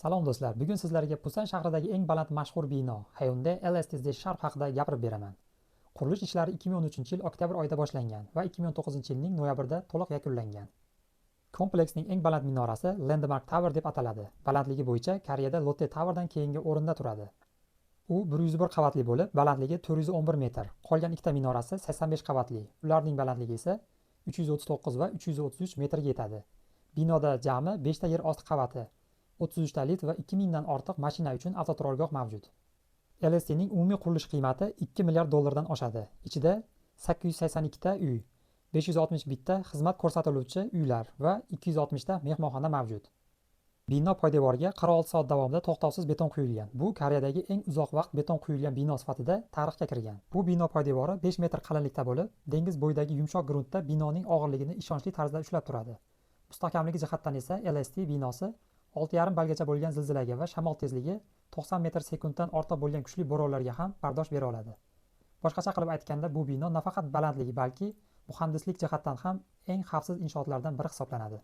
Salom do'stlar, bugun sizlarga Pusan shahridagi eng baland mashhur bino Hyundai LST The Sharp haqida gapirib beraman. Qurilish ishlari 2013-yil oktyabr oyida boshlangan va 2019-yilning noyabrida to'liq yakunlangan. Kompleksning eng baland minorasi Landmark Tower deb ataladi. Balandligi bo'yicha Koreyada Lotte Towerdan keyingi o'rinda turadi. U 101 qavatli bo'lib, balandligi 411 metr. Qolgan ikkita minorasi 85 qavatli. Ularning balandligi esa 339 va 333 metrga yetadi. Binoda jami 5 ta yer osti qavati, 33 ta lift va 2000 dan ortiq mashina uchun avtoturargoh mavjud. LSTning umumiy qurilish qiymati 2 milliard dollardan oshadi. Ichida 882 ta uy, 561 ta xizmat ko'rsatiluvchi uylar va 260 ta mehmonxona mavjud. Bino poydevoriga 46 soat davomida to'xtovsiz beton quyilgan. Bu Koreyadagi eng uzoq vaqt beton quyilgan bino sifatida tarixga kirgan. Bu bino poydevori 5 metr qalinlikda bo'lib, dengiz bo'yidagi yumshoq gruntda binoning og'irligini ishonchli tarzda ushlab turadi. Mustahkamligi jihatdan esa LST binosi 6,5 ballgacha bo'lgan zilzilaga va shamol tezligi 90 metr sekunddan ortiq bo'lgan kuchli bo'ronlarga ham bardosh bera oladi. Boshqacha qilib aytganda, bu bino nafaqat balandligi, balki muhandislik jihatdan ham eng xavfsiz inshootlardan biri hisoblanadi.